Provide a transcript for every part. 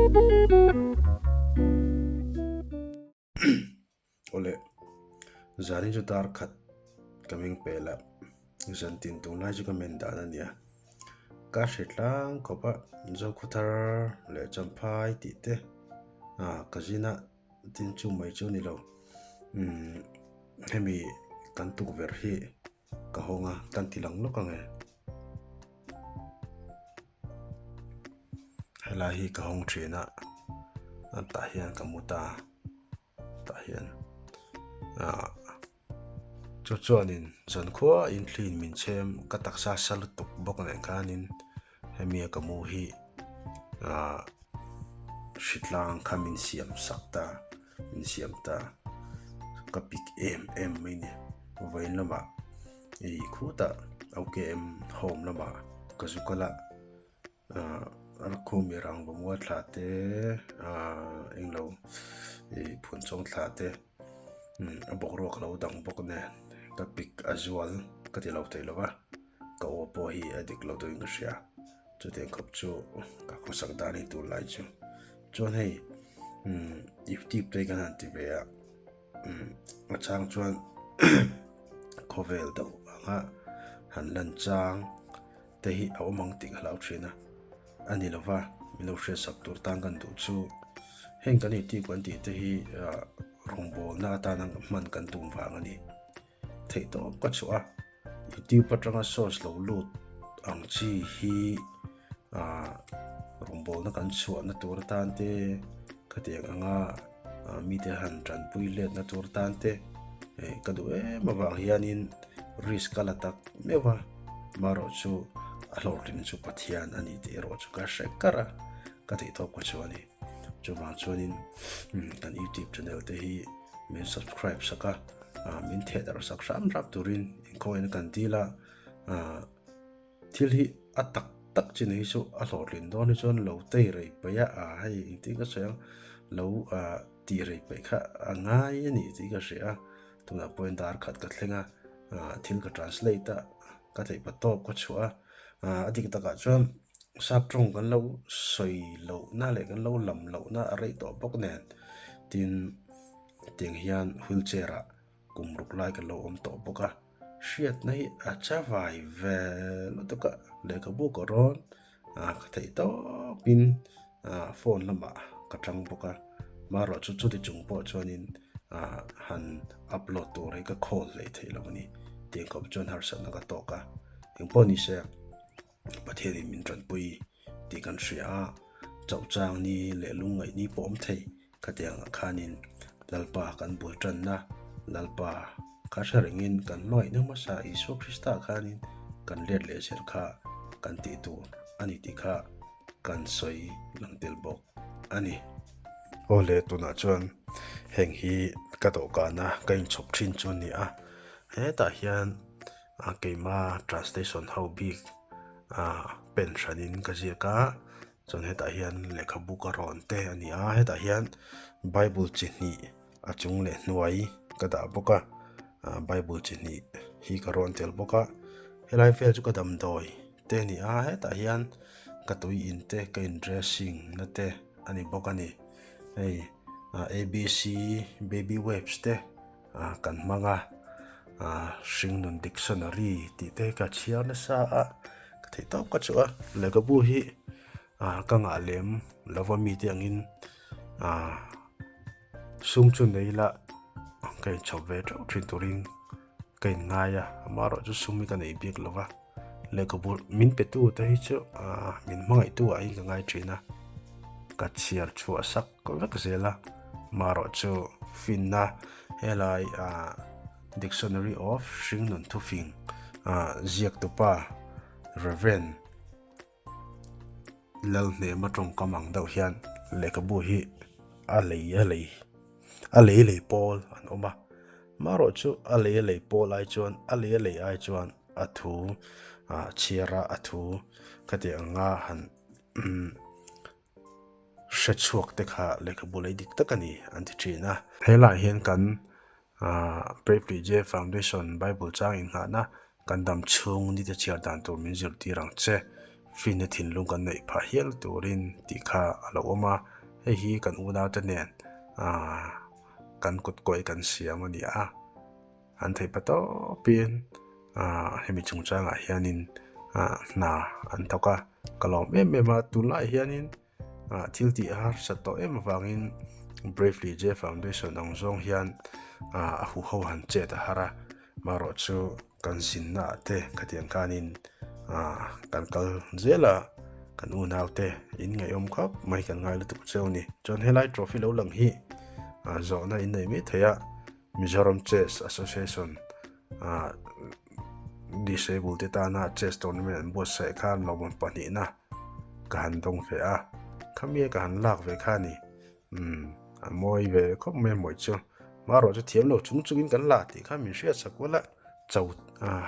Awle, zanin chu dar khat ka meng pel a, zan tin tunlai chu ka men dan a nia. Ka hre tlang khawp a, Zokhawthar leh Champhai tih te ka zin a, tin chu mai chu a ni lo. Umm hemi kan tukverh hi ka hawng a, kan ti lang lawk ang e. Helai hi ka hawng thin a, tah hian ka mu ta tah hian ah chu chuanin zankhua in thli in min chhem ka taksa sa lutuk bawk nen khanin hemi a ka mu hi ah hritlang kha min siam sak ta min siam ta ka pik em em mai ni vawiin lamah ih khutah OKM home lamah ka zu kal a ah Rakhumi rangva mual thla te ah englo ih phunchawng thla te a boruak lo dang bawk nen ka pik a zual ka ti lo thei lo va ka aw pawh hi a dik lo deuhin ka hria chutiang khawp chu ka khawsak dan hi tunlai chu chuan hei umm youtube te hi kan han ti ve a. A chang chuan khawvel deuh anga han lan chang te hi a awm ang tih ka hlau thin a, a ni lova min lo hriatsak tur tan kan duh chu heng kan intih kan tih te hi ah rawngbawlna atana hman kan tum vang a ni. Theih tawp ka chhuah a, youtube atanga source lo lut ang chi hi ah rawngbawlna kan chhuahna tur atan te khatiang anga ah mite han tanpui letna tur atan te eh ka duh em avang hianin risk a la tak meuh a marawh chu a hlawhtling chu Pathian a ni tih erawh chu ka hre kar a ka theihtawp ka chu a ni chuvang chuanin kan youtube channel te hi min subscribe sak a ah min theh darh sak hram hram turin inkhawngin kan dil a ah thil hi a tak tak chin hi chu a hlawhtlin dawn hi chuan lo tei rei peih a ah hei engtin ka sawi ang lo ah tih rei peih kha a ngai a ni tih ka hria a tunah pawhin dar khat ka thleng a ah thil ka translate a ka theih pa tawp ka chhuah a ah a dik takah chuan sap tawng kan lo sawi lohna leh kan lo lam lohna a rei tawh bawk nen tin tiang hian wheelchair ah kum ruk lai kan lo awm tawh bawk a hriatna hi a cha vai ve lutuk a lehkhabu ka rawn ah ka theih tawpin ah phone lamah ka tang bawk a marawh chu chuti chung pawh chuanin ah han upload tur hi ka call hlei theih lo a ni tiang khawp chuan harsatna ka tawk a engpawh ni se Pathianin min tanpui tih kan hria a, chauhchang ni leh lungngaih ni pawh awm thei khatiang ah khanin Lalpa kan bul tanna Lalpa kha hre rengin kan hmangaihna hmasa Isua Krista khanin kan let leh zel kha kan tih tur a ni tih kha kan sawi lang tel bawk a ni. Aw le tunah chuan heng hi ka dawhkana ka inchhawp thin chu a ni a, hetah hian a keima translation ho bik ah pen hranin ka ziak a chuan hetah hian lehkhabu ka rawn te a ni a hetah hian bible chi hnih a chung leh hnuai ka dah bawk a ah bible chi hnih hi ka rawn tel bawk a helai vel chu ka damdawi te a ni a hetah hian ka tui in te ka in dressing na te a ni bawk a ni hei ah abc baby wipes te. ah kan hmang a ah hringnun dictionary tih te ka chhiar nasa a ka theih tawp ka chuh a lehkhabu hi ah ka ngah lem lova mite angin ah sum chu nei ila ka inchhawp ve teuh thin turin ka inngai a amaherawhchu sum hi ka nei bik lova lehkhabu min pe tu te hi chu ah min hmangaih tu ah hian ka ngai thin a ka chhiar chhuah sak vek zel a marawh chu finna helai ah dictionary of hringnun thufing ah ziak tupa Rev. Lalhnema tawngkam ang deuh hian lehkhabu hi a lei a lei a lei lei pawl an awm a marawh chu a lei a lei pawl ai chuan a lei a lei ai chuan a thu ah chhiar a a thu khatiang anga han umm hre chhuak te kha lehkhabu lei dik tak a ni an ti thin a. Helaiah hian kan Aaa Bravely J Foundation Bible chang inngahna kan dam chhung nite chhiar dan tur min zirtir ang che. Finna thinlung kan neih phah hial turin tih kha a lo awm a. Hei hi kan unaute nen aah kan kut kawih kan siam a ni a, an theih pa tawpin aah hemi chungchangah hianin aah hna an thawk a, ka lawm em em a tunlaiah hianin ah thil tih a harsat tawh em avangin Bravely J Foundation ang zawng hian ah a huho han chet a har a. Marawh chu kan zinna ah te khatiang khanin ah kan kal zel a, kan unau te in ngaihawm khawp mai kan ngai lutuk cheu a ni. Chuan helai trophy lo lang hi ah zawhna in nei mai thei a, Mizoram Chess Association ah disable te tana chess tournament an buatsaih khan lawmawm pahnihna ka han dawng ve a, khami ka han lak ve kha a ni. Umm a mawi ve khawp mai a mawi chu marawh chu thiam lo chung chungin kan la tih kha min hriat sak kual a cho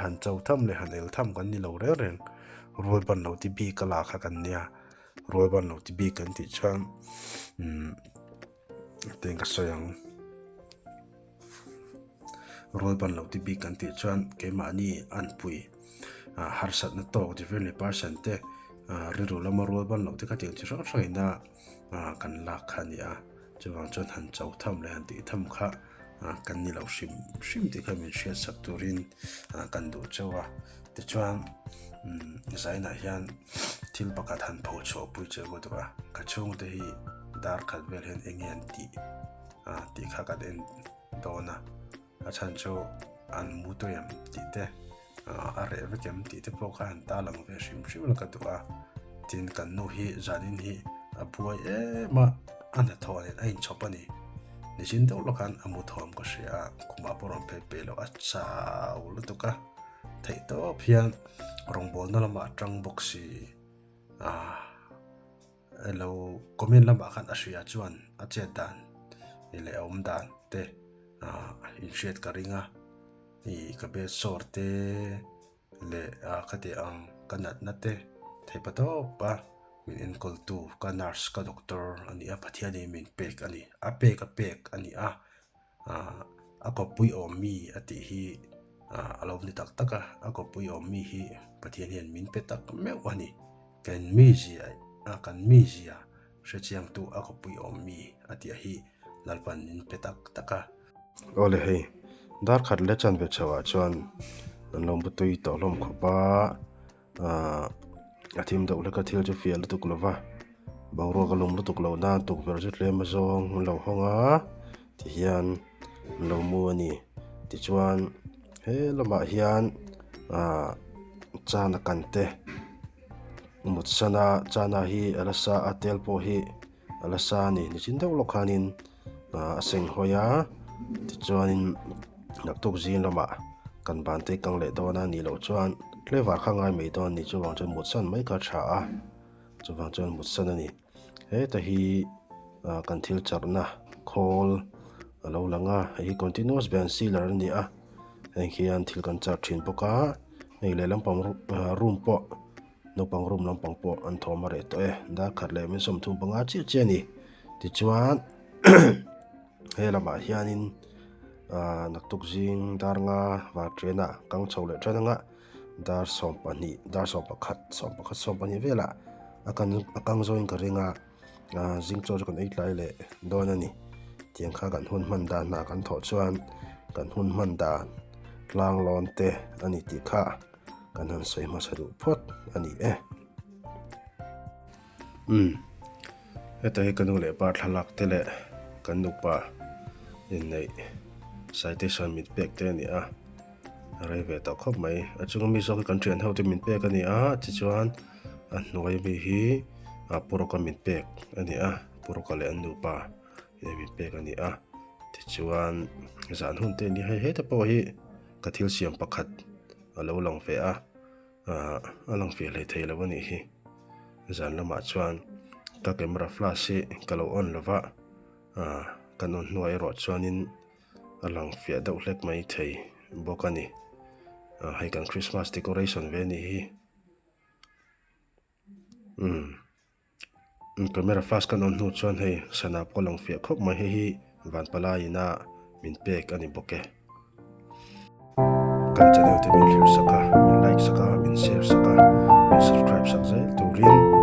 han cho tham leh han el tham kan ni lo reng reng rual ban lo ti bik a la kha kan nia rual ban lo ti bik kan tih chuan umm teng ka sawi ang rual ban lo ti bik kan tih chuan keimahni anpui harsatna tawk differently person te rilru lama rual ban lo te kha tiang chi hrang hrang ina. ah kan lak kha a ni a chuvang chuan han cho tham leh han tih tham kha ah kan ni lo hrim hrim tih kha min hriat sak turin ah kan duh chauh a tichuan umm zainah hian thil pakhat han pho chhuah pui che ka duh a ka chhungte hi dar khat vel hian eng nge an tih ah tih kha kan en dawn a. A chhan chu an mu tawih em tih te a reh vek em tih te pawh kha han ta lang ve hrim hrim la ka duh a tin kan nu hi zanin hi a buai em a a hnathawh nen a inchhawp a ni nichin deuh lawk khan a mu thawm ka hria a khumah pawh rawn phei peih loh a chau lutuk a theih tawp hian rawngbawlna lamah a tang bawk si ah. Elo comment lamah khan a hria chuan a chet dan leh a awm dan te ah inhriat ka ring a ih ka bed sawr te leh ah khati ang ka natna te theih pa tawp a min enkawl tu ka nurse ka doctor a ni a Pathianin min pek a ni a pek a pek a ni a. Ah a kawppui awm mi a tih hi ah a lo ni tak tak a, a kawppui awm mi hi Pathian hian min pe tak meuh a ni. Kan mizia ah kan mizia hrechiangtu a kawppui awm mi a tih hi Lalpan min pe tak tak a. Awle hei, dar khat leh chanve chhoah chuan an lo mu tui tawh hlawm khawp a. Ahh a thim deuh hlek a thil chu fiah lutuk lo va boruak a lum lutuk loh nan tukverh chu tlem a zawng an lo hawng a tihian an lo mu a ni tichuan he lamah hian ahh chana kan te mut san a chana hi a la sa a tel pawh hi. A la sa a ni nichin deuh lawk khanin a seng hawi a tichuanin naktuk zing lamah kan ban te kang leh dawn a nih loh chuan flavour kha ngai mai dawn a ni chuvang chuan mut san mai kha a tha a chuvang chuan mut san a ni heta hi ah kan thil charhna khawl a lo lang a hei hi continuous band sealer a ni a heng hian thil kan charh thin bawk a hei lehlam pang room pawh. Naupang room lampang pawh an thawm a reh tawh e, dar khat leh min 35 chiah chiah a ni. Tichuan he lamah hianin ah naktuk zing dar nga var train ah kang chho leh tan anga dar 12 dar 11 11 12 velah a kan a kang zawin ka ring a ah zing chaw chu kan ei tlai leh dawn a ni. Tiang kha kan hun hman dan hna kan thawh chuan kan hun hman dan tlang lawn te a ni tih kha. Kan han sawi hmasa duh phawt a ni e. Umm heta hi ka nu leh pa thlalak te leh kan nupa inneih citation min pek te a ni a, a rei ve tawh khawp mai. A chunga mi zawk hi kan thian ho te min pek a ni a, tichuan a hnuai ami hi Puroka min pek a ni a, Puroka leh an nupa min pek a ni a. Tichuan zan hun te a ni hei heta pawh hi ka thil siam pakhat. A lo lang ve a, ah a lang fiah hlei thei lo a nih hi. Zan lamah chuan ka camera flash hi ka lo on lo va, ah kan on hnuah erawh chuanin a lang fiah deuh hlek mai thei bawk a ni. Ah hei kan Christmas decoration ve a nih hi. Umm camera flash kan on hnu chuan hei sana pawh a lang fiah khawp mai hei hi vanpalai ina min pek a ni bawk e. Kan channel te min thlir sak a min like sak a min share sak a min subscribe sak zel turin.